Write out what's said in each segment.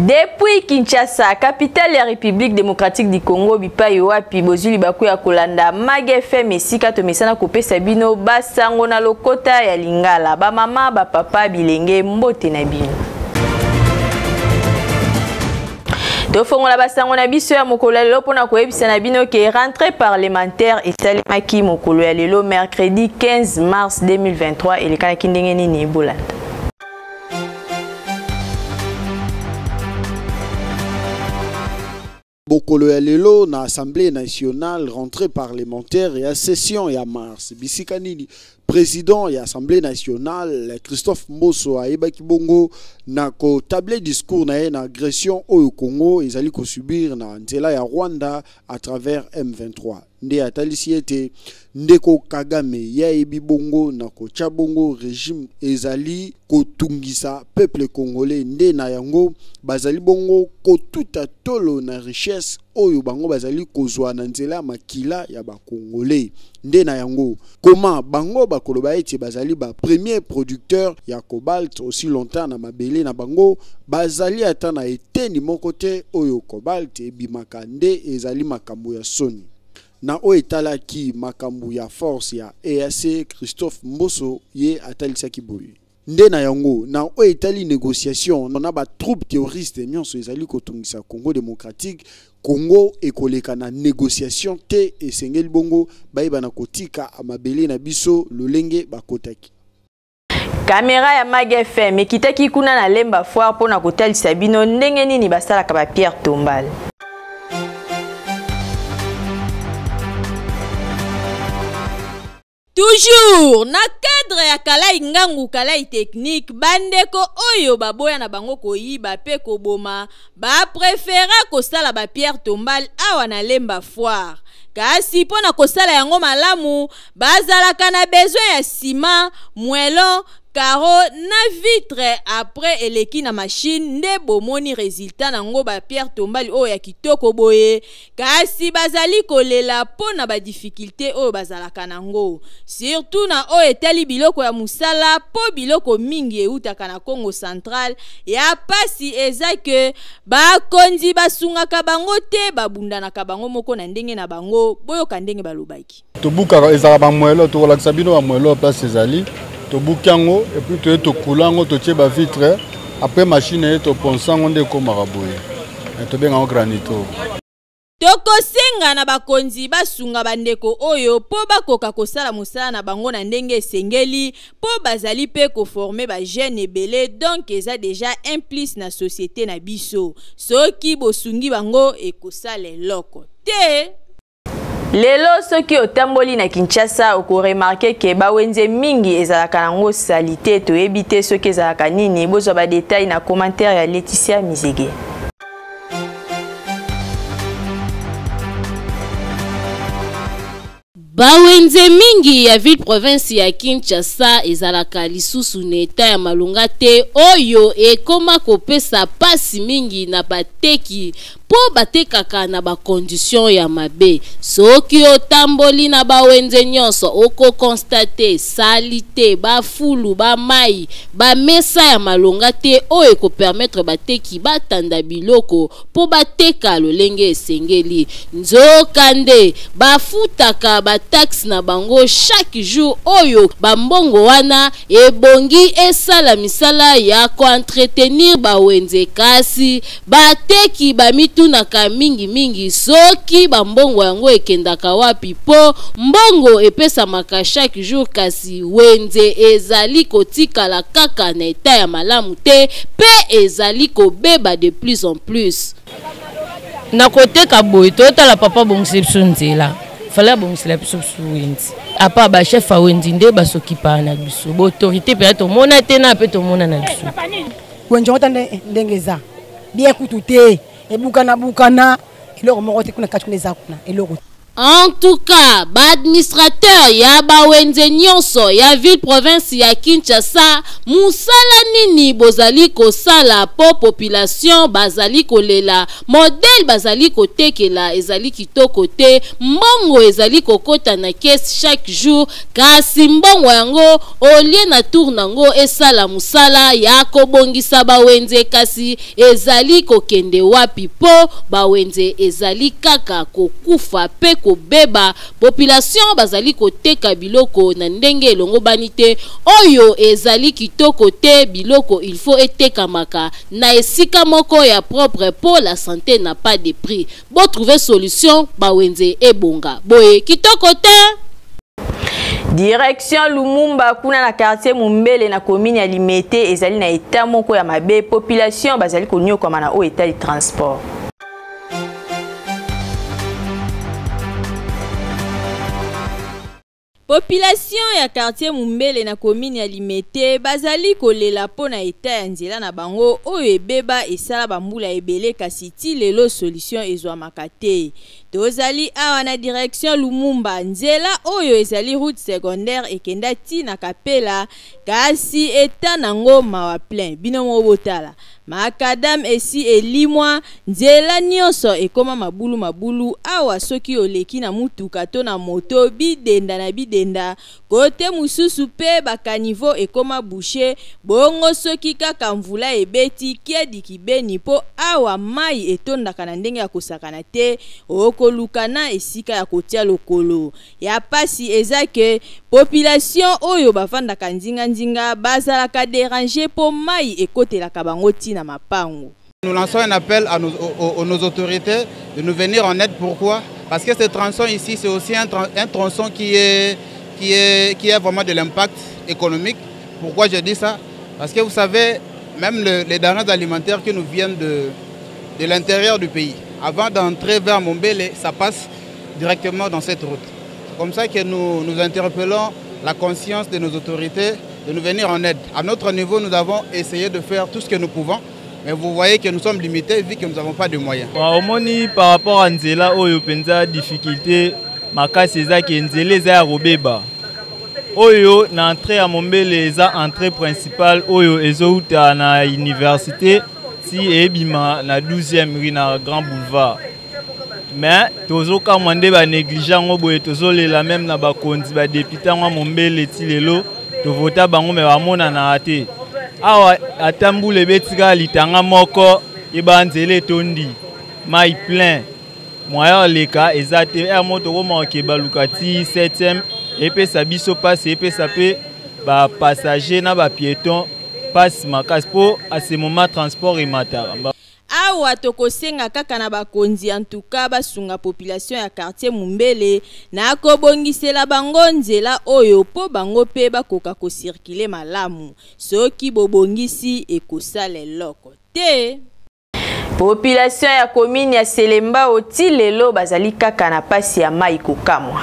Depuis Kinshasa, capitale ya République démocratique du Congo, bipai wapi bozwi libaku ya kolanda Mag FM esika tomesana kopesa bino basango na lokota ya Lingala. Ba mama, ba papa, bilenge, mbote na bino. Tofongola basango na biso ya mokolo ya lelo mpona koyebisa na bino ke rentrée parlementaire esalemaki mokolo ya lelo mercredi 15 mars 2023 elekanaki ndenge nini bolanda. Mokolo ya lelo na Assemblée nationale rentrée parlementaire ya session ya mars bisika nini président ya Assemblée nationale Christophe Mboso ayebaki bongo na ko table discours na ye na agression oyo Congo ezali ko subir na nzela ya Rwanda à travers M23 nde atalisi ete ndeko Kagame ye ayebi bongo na kotya bongo regime ezali kotungisa peuple congolais nde na yango bazali bongo kotuta tolo na richesse oyo bango bazali kozwa na nzela ya makila ya ba congolais nde na yango koma bango bakoloba ete bazali ba premier producteur ya cobalt aussi longtemps na mabele na bango bazali ata na eteni moko te oyo cobalt ebimaka nde ezali makambo ya soni. Na oyo etalaki makambo ya force ya EAC, Christophe Mboso ye atalisaki boye. Nde na yango, na oyo etali negociation na ba troupes terroristes nyonso ezali kotungisa Congo democratique, Congo ekoleka na negociation te, esengeli bongo bayeba na kotika mabele na biso lolenge bakotaki. Kamera ya Mag FM ekitaki kuna na Lemba Foire mpo na kotalisa bino ndenge nini basalaka ba pierre tombale. Toujours na cadre ya Kalai Ngangu Kalai Technique, bandeko oyo baboya na bango koyiba pe koboma ba prefera kosala ba pierre tombale awa na Lemba Foire. Kasi mpo na kosala yango malamu, bazalaka na besoin ya ciment, moellon, carreau na vitre. Après eleki na machine nde bomoni resultat nango ba pierre tombale oyo ya kitoko boye. Kasi bazali kolela mpo na ba difficultes oyo bazalaka nango, surtout na oyo etali biloko ya mosala mpo biloko mingi ewutaka na Kongo Central. Ya pasi eza que bakonzi basungaka bango te, babundanaka bango moko na ndenge na bango. Boyoka ndenge balobaki. Tobukaka, ezalaka ba moellon, tokolakisa bino ba moellon place ezali. Tobuki yango et puis toye tokula yango, totie ba vitre, après machine eye toponsa yango nde ekomaka boye. Tobenga yango granito. Tokosenga na bakonzi basunga bandeko oyo mpo bakoka kosala mosala na bango na ndenge esengeli mpo bazali mpe ko former ba jeunes ebele, donc eza dejà un plus na societe na biso. Soki bosungi bango ekosala eloko te. Lelo soki otamboli na Kinshasa oko remarquer que ba wenze mingi ezalaka nango salite, toyebi te soki ezalaka nini. Bozwa ba details na commentaire ya Laetitia Mizege. Ba wenze mingi ya ville province ya Kinshasa ezalaka lisusu na etat ya malonga te, oyo ekoma kopesa pasi mingi na bateki po batekaka na ba conditions ya mabe. Soki otamboli na ba wenze nyonso oko constater salite, ba fulu, ba mayi, ba mesa ya malonga te oyo eko permettre bateki batanda biloko po bateka lolenge esengeli. Nzokande bafutaka ba taxes na bango chaque jour oyo ba mbongo wana ebongi esala misala ya ko entretenir ba wenze, kasi bateki bamitunaka mingi mingi soki ba mbongo yango ekendaka wapi, po mbongo epesamaka chaque jour kasi wenze ezali kotikala kaka na etat ya malamu te pe ezali kobeba de plus en plus. Na koteka boye totala papa abongisela biso nzela, fallait abongisela biso biso wenze, à part ba chef ya wenze nde basokipaka na biso, ba autorité mpenza tomona te na mpe tomona na biso. Wenze yango ta ndenge eza bien kutu te, ebukana bukana eloko moko te kuna kati kuna eza kuna eloko. En tout cas, ba administrateurs ya ba wenze nyonso ya ville province ya Kinshasa, musala nini bozali kosala po population bazali kolela, modèle bazali kotekela ezali kitoko te, mbongo ezali kokota na caisse chaque jour, kasi mbongo yango au lieu na tour nango esala musala ya kobongisa ba wenze kasi ezali kokende wapi po ba wenze ezali kaka kokufa pe kobeba, population bazali koteka biloko na ndenge elongobani te, oyo ezali kitoko te, biloko il faut etekamaka na esika moko ya propre po la santé n'a pas de prix. Bo trouver solution ba wenze ebonga boye kitoko te. Direction Lumumba kuna na quartier Mumbele na commune ya Limete ezali na état moko ya mabe, population bazali konyokwama na oyo etali transport. Population ya quartier Mumbele na commune ya Limete bazali kolela mpo na état ya nzela na bango oyo ebeba esala bambula ebele kasi ti lelo solution ezwamaka te. Tozali awa na direction Lumumba, nzela oyo ezali route secondaire ekenda ti na Kapela kasi état nango mawa plein. Bino moko botala. Makadam esi elimwa, nzela nyonso ekoma mabulu mabulu awa soki oleki na mutuka to na moto bidenda na bidenda, kote mususu pe bakanivo ekoma bouché, bongo soki kaka mvula ebeti kiadi kibeni po awa mai etondaka na ndenge ya kosakana te, okoluka na esika ya kotia lokolo. Ya pasi eza ke population oyo bavandaka nzinga-nzinga bazalaka déranger po mai ekotelaka bango ti na mapango. Nous lançons un appel à nos autorités de nous venir en aide. Pourquoi? Parce que ce tronçon ici, c'est aussi un tronçon qui a vraiment de l'impact économique. Pourquoi je dis ça? Parce que vous savez, même les denrées alimentaires qui nous viennent de l'intérieur du pays, avant d'entrer vers Mombele, ça passe directement dans cette route. C'est comme ça que nous interpellons la conscience de nos autorités de nous venir en aide. À notre niveau, nous avons essayé de faire tout ce que nous pouvons, mais vous voyez que nous sommes limités vu que nous n'avons pas de moyens. Bon, omoni par rapport à nzela oyo penza difficulté makasi eza ke nzela eza ya kobeba. Oyo na entrée ya Mombele eza entrée principale oyo ezouta na université si ebima na 12e rue na Grand Boulevard. Mais tozoka mwande ba négligent ngo boye tozolela même na bakonzi ba député ngo Mombele ti lelo tovota bango mais bamona na ate. Awa ata mbula ebetika litanga moko eba nzela etondi mai plein moyen oleka eza te. Er moto okoma okeba luka ti 7e epesa biso passe epesa pe ba passager na ba piéton passe makasi po à ce moment transport emataka. Awa tokosenga kaka na bakonzi en tout cas basunga population ya quartier Mumbele na kobongisela bango nzela oyo po bango pe bakoka kocirculer malamu. Soki bobongisi ekosala eloko te. Population ya commune ya Selemba oti lelo bazali kaka na pasi ya mai kokamwa.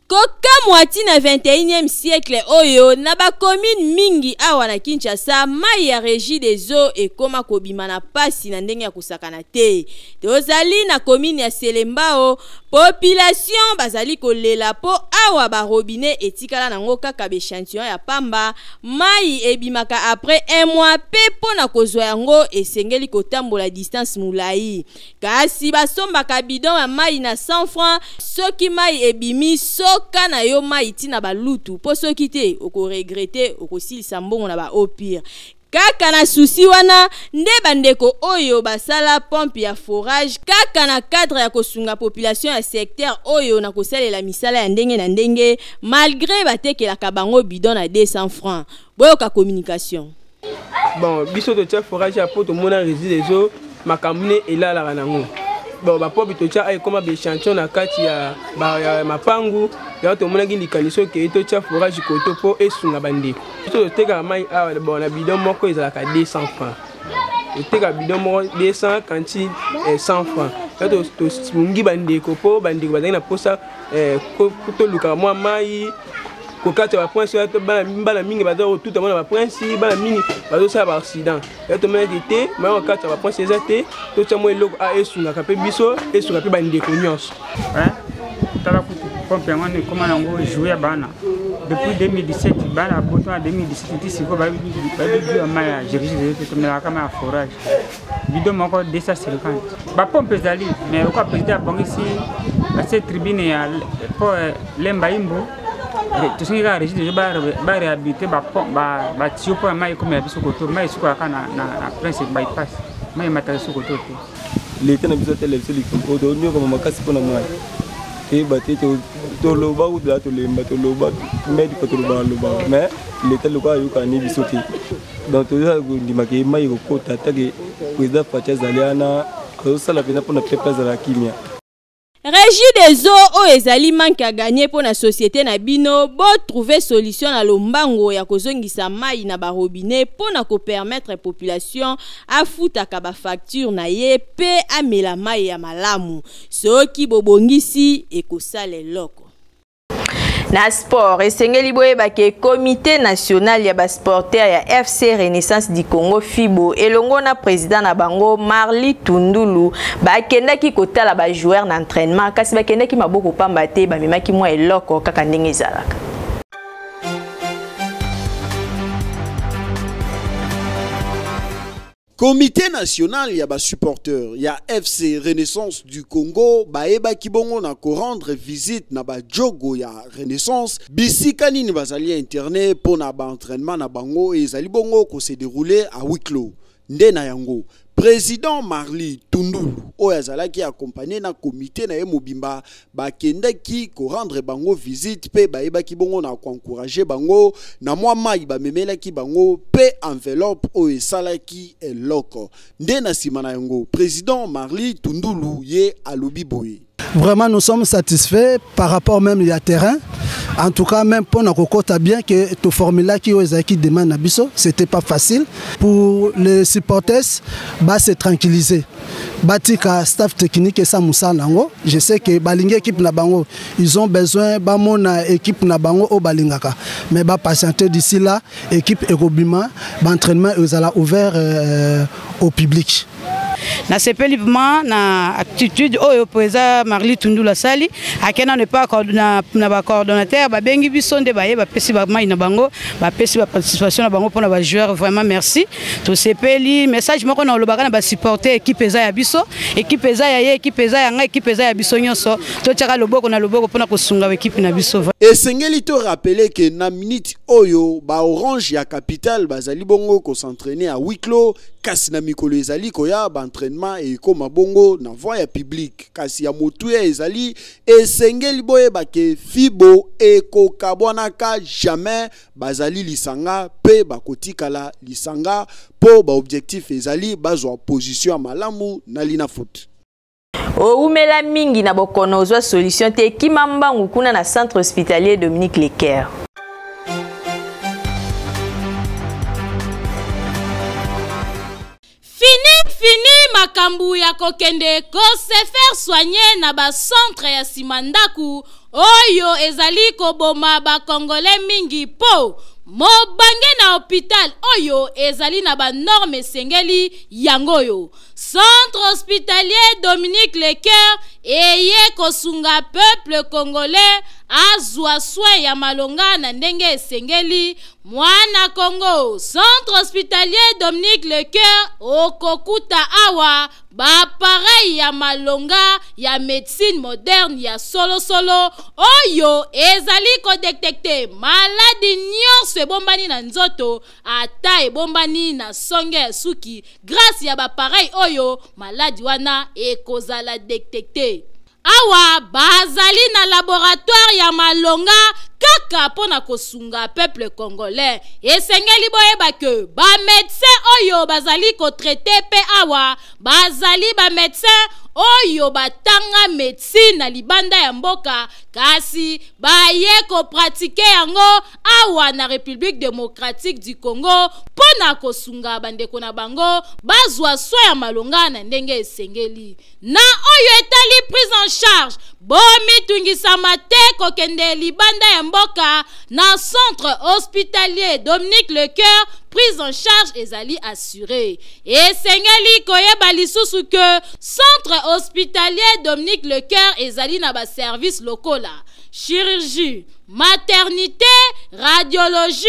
Kokamwa ti na 21e siècle oyo na ba commune mingi awa na Kinshasa mai ya régie des eaux ekoma kobima na pasi na ndenge ya kosakana te. Tozali na commune ya Selembao, population bazali kolela po awa ba robinet etikala nango kaka b'échantillon ya pamba, mai ebimaka après un mois pe po na kozwa yango esengeli kotambola distance molai. Kasi basombaka bidon ya mai na 100 francs, soki mai ebimi soka na yo mai ti na balutu po soki te okoregrete okosilisa mbongo na ba eau pure. Kaka na susi wana nde bandeko oyo basala pompe ya forage kaka na cadre ya kosunga population ya secteur oyo na kosalela misala ya ndenge na ndenge malgré batekelaka bango bidon na 200 francs. Boyoka communication. Bon, biso totia forage ya poto mona régie des eaux makambo ne elalaka nango. Bon, ba pompe totia ay koma ba échantillon na kati ya ba ya mapangu ya tomonaki likanisi ke totia forage koto po esunga bandeko. Biso toteka mai awa, bon, na bidon moko ezalaka 200 francs. Toteka bidon moko 200 kanti 100 francs. Ya tosungi bandeko po bandeko bazali na posa, tolukaka mwa mai Kokata baprince oyo bana mingi baza kotuta mwana baprince, bana mingi bazosala baaccident. Ya tomonaki te maya kokata baprince eza te, totya mwa eloko a esungaka mpe biso, esunga mpe bandeko nyonso. Tala kutu pompe yango wana ekoma yango joue ya bana depuis 2017, bana bota na 2017 ti sikoyo bayebi ya mai ya jésus te, tomelaka mai ya forage bidon moko 250. Bapompe ezali, mais lokola président abongisi atie tribune ya po Lemba Imbu, tosengi kaka régie deja baréhabilité batio mpo ya mai ekomela biso koto mai esukolaka na Prince Bypass, mai emataka biso koto te. Leta na biso atala biso likambo oyo, tonyokama makasi mpona mai, toyeba te. Toloba kutela, tolemba, toloba medika, tolobaka lobaka, mais leta lokola ayokana ni biso te. Donc toza kondimaka ye mai ekokota atake président Fatshi azali wana, azosala mpenza mpona peuple azala kimia. Régie des eaux oyo ezali manque à gagner mpo na société na bino. Botrouve solution na lombango ya kozongisa mai na barobinet mpo na kopermettre population afutaka bafacture na ye mpe amela mai ya malamu. Soki bobongisi, ekosala eloko. Na sport, esengeli boyeba ke comité national ya basporteur ya FC Renaissance du Congo FIBO elongo na président na bango Marli Tundulu bakendaki kotala bajoueur na entraînement, kasi bakendaki maboko pamba te, bamemaki mwa eloko kaka ndenge ezalaka. Comité national ya basupporter ya FC Renaissance du Congo bayebaki bongo na korendre visite na bajogo ya Renaissance bisika nini bazali interné mpo na baentraînement na bango ezali bongo kose dérouler à huis clos. Nde na yango président Marli Tundulu oyo azalaki accompagné na comité na ye mobimba bakendaki korendre bango visite mpe bayebaki bongo na koencourager bango na mwa mai bamemelaki bango mpe enveloppe oyo esalaki eloko. Nde na nsima na yango président Marli Tundulu ye alobi boye: Vraiment, nous sommes satisfaits par rapport même à terrain. En tout cas, même pour notre bien que tout formule qui qui demande na biso, c'était pas facile. Pour les supporters, bah, se tranquilliser. Batika staff technique et ça mosala nango. Je sais que balingi équipe na bango, ils ont besoin bamona équipe na bango oyo balingaka. Mais ba patienter, d'ici là, équipe ekobima, ba entraînement ezala ouvert au public. Nasepeli vraiment na attitude oyo président Marli Tundula asali. Akenda ne pas na bacoordonnateur, babengi biso nde baye, bapesi bamai na bango, bapesi baparticipation na bango mpona bajoueur. Vraiment merci, tosepeli. Message moko na olobaka na basupporter: équipe eza ya biso, équipe eza ya ye, équipe eza ya ngai, équipe eza ya biso nyonso. Totiaka loboko na loboko mpona kosunga équipe na biso. Esengeli to rappeler ke na minute oyo baorange ya capitale bazali bongo kos'entraîner à huis clos, kasi na mikolo ezali koya baentraînement ekóma bongo na voie ya publique. Kasi ya motuya ezali, esengeli boyeba ke FIBO ekokabwanaka jamais, bazali lisanga mpe bakotikala lisanga mpo baobjectif ezali bazwa position ya malamu na Linafoot. Oumela mingi na bokono, ozwa solution te, ekima mbangu kuna na centre hospitalier Dominique Lecaire. Fini, fini makambo ya kokende kose faire soigner na bacentre ya nsima ndako oyo ezali koboma bakongole mingi, mpo mobange na hôpital oyo ezali na banorme esengeli. Yango oyo centre hospitalier Dominique Lecaire eye kosunga peuple congolais azwa soin ya malonga na ndenge esengeli. Mwana Congo, centre hospitalier Dominique Lecaire, okokuta awa baappareil ya malonga ya médecine moderne ya solosolo oyo ezali kodétecter maladi nyonso ebombani na nzoto, ata ebombani na songe ya suki. Grâce ya baappareil oyo, maladi wana ekozala détecté. Awa bazali na laboratoire ya malonga kaka mpo na kosunga peuple congolais. Esengeli boyeba ke bamédecin oyo bazali kotraiter mpe awa bazali bamédecin oyo batanga medecine na libanda ya mboka kasi baye kopratike yango awa na Republique democratique du Congo mpo na kosunga bandeko na bango bazwa soin ya malonga na ndenge esengeli. Na oyo etali prise en charge, bomitungisama te kokende libanda ya mboka na centre hospitalier Dominique Lecoeur, prise en charge ezali assurée. Esengeli koyeba lisusu que centre hospitalier Dominique Lecoeur ezali na ba service lokola chirurgie, maternité, radiologie,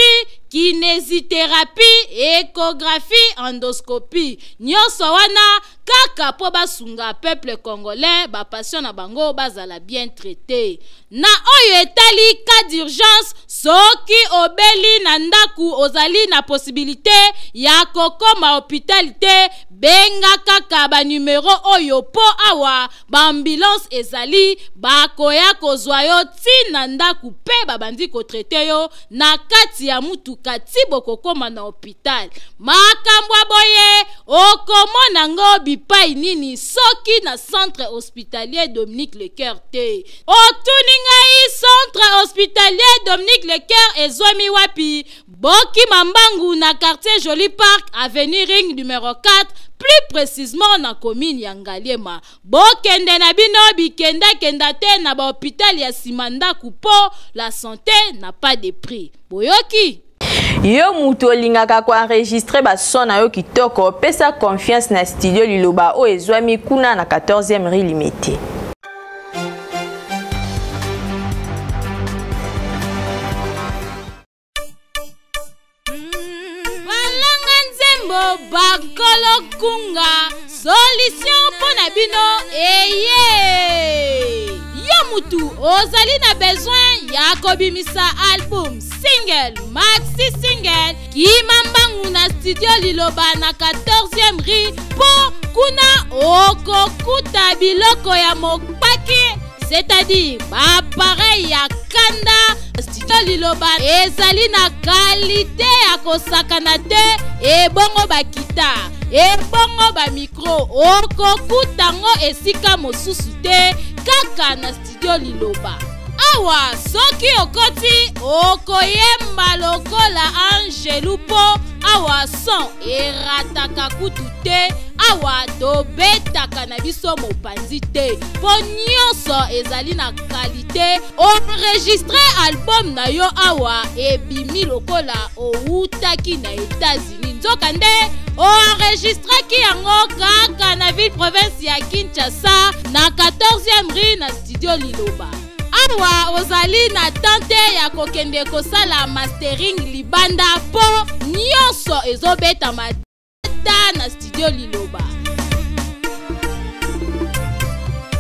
kinésithérapie, échographie, endoscopie. Nyonso wana kaka mpo basunga peuple congolais, ba patients na bango bazala bien traité. Na oyo etali cas d'urgence, soki obeli na ndaku ozali na possibilité ya kokoma hôpital te, benga kaka ba numero oyo mpo awa ba ambulance ezali, bakoya kozwa yo ti na ndaku mpe babandi kotraite yo na kati ya mutuka ti bokokoma na hôpital. Makambo ya boye okomona ngo bipai nini soki na centre hospitalier Dominique Lecoeur te? Otuni ngai centre hospitalier Dominique Lecoeur ezwami wapi? Bokima mbangu na quartier Joli Park, avenue Ring numéro 4, plus précisément na commune ya Ngaliema. Bokende na bino bikenda-kenda te na ba hôpital ya sima ndaku po la santé n'a pas de prix. Boyoki? Yo mutu olingaka ko enregistrer ba son na yo kitoko, pesa confiance na studio Liloba oyo ezwami kuna na 14e rue Limete. Balanga nzembo bakolo kunga solution mpo na bino eye. Yo mutu ozali na besoin ya kobimisa album, single, maxi single, kima mbangu na studio Liloba na 14e rue mpo kuna okokuta biloko ya mopaki, c'est-à-dire ba appareil ya kanda. Studio Liloba ezali na qualité ya kosakana te, ebongo ba guitare, ebongo ba micro, okokuta ngo esika mosusu te kaka na studio Liloba. Awa soki okoti okoyemba lokola angelu po awa son erataka kutu te, awa tobetaka na biso mopanzi te po nyonso ezali na qualité. Enregistre album na yo awa ebimi lokola owutaki na États-Unis, nzokande oenregistraki yango kaka na ville province ya Kinshasa na 14e rue na studio Liloba. Awa ozali na tante ya kokende kosala mastering libanda po nyonso ezobetama na studio Liloba.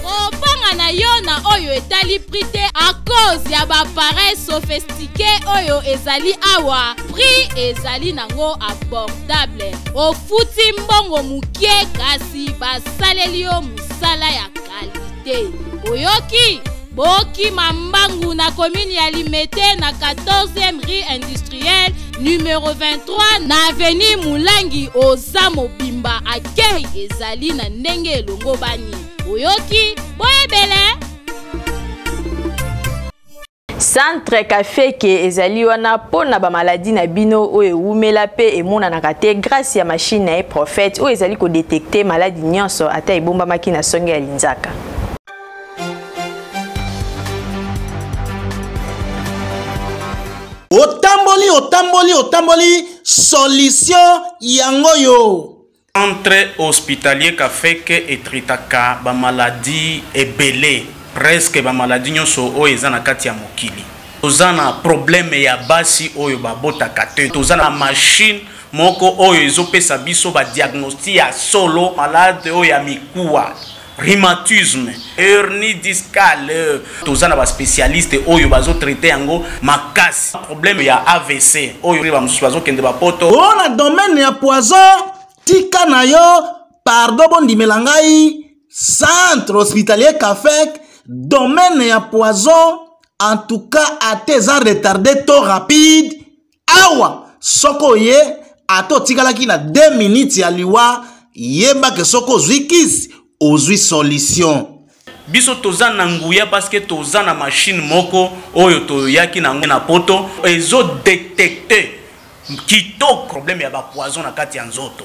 Kobanga na yo na oyo etali prix te à cause ya ba appareil sophistiqué oyo ezali awa, prix ezali nango abordable. Ofuti mbongo mokie kasi basaleli yo mosala ya qualité. Oyoki? Bokima mbangu na commune ya Limete na 14e rue industrielle numéro 23 na avenue Mulangi oza mobimba accueil ezali na ndenge elongo bani. Oyoki? Boyebele. Centre Kafeke ezali wana pona ba maladie na bino oyo ewumela pe emonanaka te grâce ya machine na ye prophète oyo ezali ko détecter maladie nyonso ata ebombamaki na songe ya linzaka. Otamboli, otamboli, otamboli, solution yango yo. Centre hospitalier Kafeke etritaka ba maladie ebele, presque ba maladie nyonso oyo eza na kati ya mokili. Toza na problème ya basi oyo babotaka te. Toza na machine moko oyo ezopesa biso ba diagnostic ya solo malade oyo ya mikuwa, rhumatisme, hernie discale. Toza na ba spécialiste oyo bazo traiter yango makasi. Problème ya AVC oyo ba mosusu bazokende ba poto. O na domaine ya poison, tika na yo, pardon bondimela ngai, centre hospitalier Kafek, domaine ya poison, en tout cas ate eza retardé to rapide. Awa soko ye ate otikalaki na 2 minutes ya liwa, yeba ke soko ozwi kisi. ozwi solution. Biso toza na nguya parce que toza na machine moko oyo toyaki na yango na poto, ezo detecter kitoko problème ya ba poison na kati ya nzoto,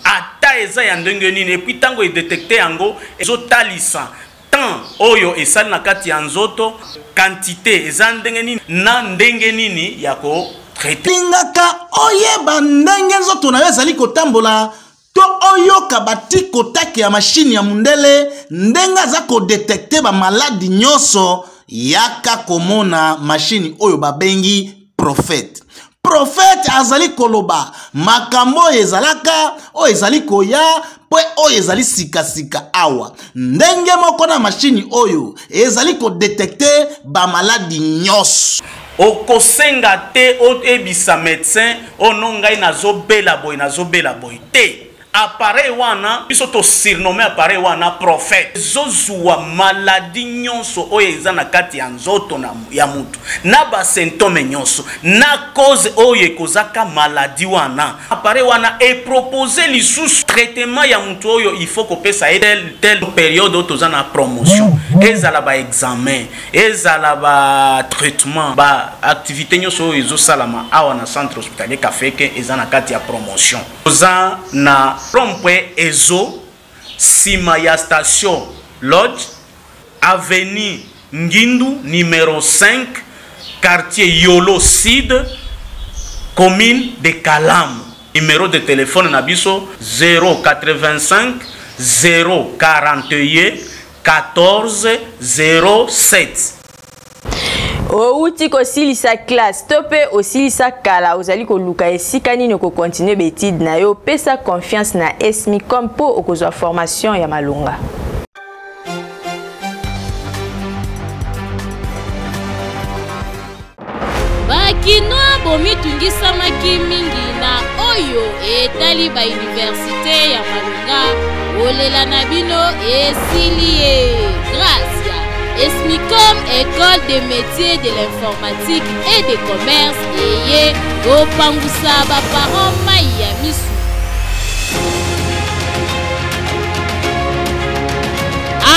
ata eza ya ndenge nini. Et puis tango e detecter yango, ezotalisa temps oyo esali na kati ya nzoto, quantité eza ndenge nini na ndenge nini ya ko traiter. Lingaka oyeba ndenge nzoto na yo ezali kotambola to oyoka batikotake ya mashine ya mundele ndenge aza kodetekte bamaladi nyonso, yaka komona mashine oyo babengi prophète. Prophète azali koloba makambo oyo ezalaka, oyo ezali koya, mpe oyo ezali sikasika awa. Ndenge moko na mashine oyo ezali kodetekte bamaladi nyonso. Okosenga te oyebisa médecin oyo no ngai nazobela boye, nazobela boye te. Appareil wana biso to surnommé appareil wana prophète, ezozwa maladie nyonso oyo eza na kati ya nzoto na, ya mutu na ba symptômes nyonso na cause oyo ekozaka maladie wana. Appareil wana e proposer lisusu traitement ya mutu oyo il faut kopesa ye tel, tel période oyo toza na promotion, ezala ba examen, ezala ba traitement, ba activité nyonso oyo ezosalama awa na centre hospitalier Kafeke eza na kati ya promotion. Toza na rond-point Ezo, sima ya station Lodge, avenue Ngindu numéro 5, quartier Yolo Sud, commune de Kalamu. Numéro de téléphone na biso 085 041 14 07. Outi kosilisa classe to mpe osilisa kala, ozali koluka esika nini okokontinue baetude na yo, pesa confiance na Esmicom mpo okozwa formation ya malonga. Bakinois bomitungisamaki mingi na oyo etali bauniversite ya malonga, kolela na bino esili ye. Grâce ya Esmicom, école de métiers de l'informatique et de commerce, eye kopangusa baparent mai ya misu.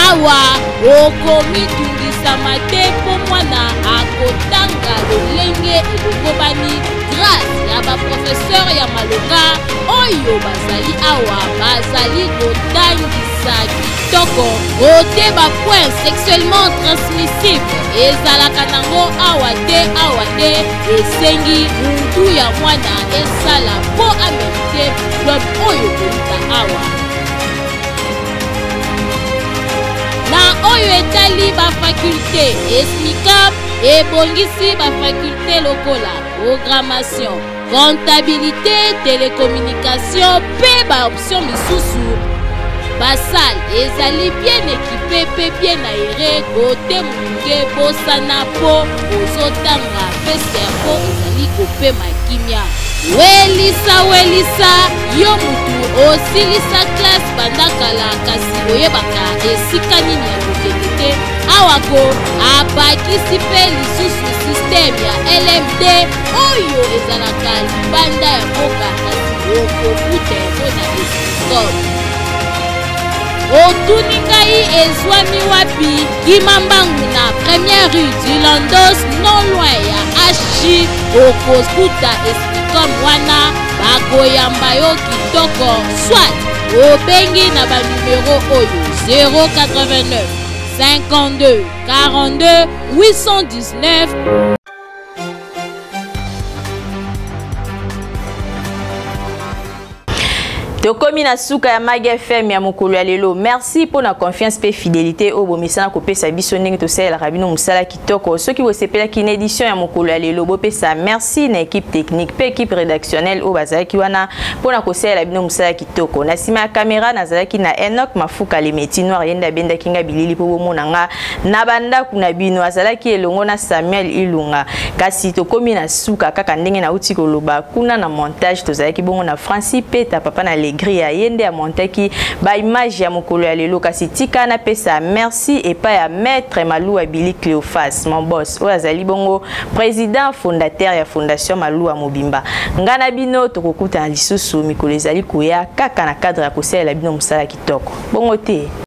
Awa okomitungisama te mpo mwana akotanga lolenge elongobani grâce ya baprofeseur ya malonga oyo bazali awa, bazali kotangisa kitoko. Kote bapoint sexuellement transmissible ezalaka nango awa te, awa nde esengi mutu ya mwana esala mpo amerite diplome oyo kouta awa. Na oyo etali bafakulte, Esmicam ebongisi bafakulte lokola programmation, comptabilité, télécommunication mpe baoption misusu. Basale ezali bien équipé mpe bien aéré, kote moke bosana mpo ozotanga mpe cerveau ezali kopema kimia. Welisa welisa yo mutu osilisa classe banda kala, kasi oyebaka esika nini ya kokende te. Awa ko abakisi mpe lisusu système ya LMD oyo ezalaka libanda ya mboka, kasi okokuta yango na Esmicom. Otuni ngai ezwami wapi? Kima mbangu na première rue du Landos, non loin ya HG, okokuta Esmicom wana, bakoyamba yo kitoko. Soit obengi na banumero oyo 089 52 42 819. Tokomi na suka ya Mag FM ya mokolo ya lelo. Merci pour la confiance pe fidélité oyo bomesana kopesa biso ndenge tosalelaka bino mosala kitoko. Soki bosepelaki na édition ya mokolo ya lelo, bopesa merci na équipe technique pe équipe rédactionnelle oyo bazalaki wana mpona kosalela bino mosala kitoko. Na nsima ya kamera nazalaki na Enoch Mafuka le métier noir, ye nde abendaki nga bilili mpo bomona nga na bandako na bino. Azalaki elongo na Samuel Ilunga. Kasi tokomi na suka kaka ndenge nauti koloba kuna na montage tozalaki bongo na Francis Peta, papa na Alegria, ye nde amontaki ba image ya mokolo ya lelo. Kasi tika napesa merci epai ya maître Malua Billy Cléophas, mon boss, oyo azali bongo président fondateur ya fondation Malua Mobimba. Nga na bino tokokutana lisusu mikolo ezali koya kaka na cadre ya kosalela bino mosala kitoko. Bongo te.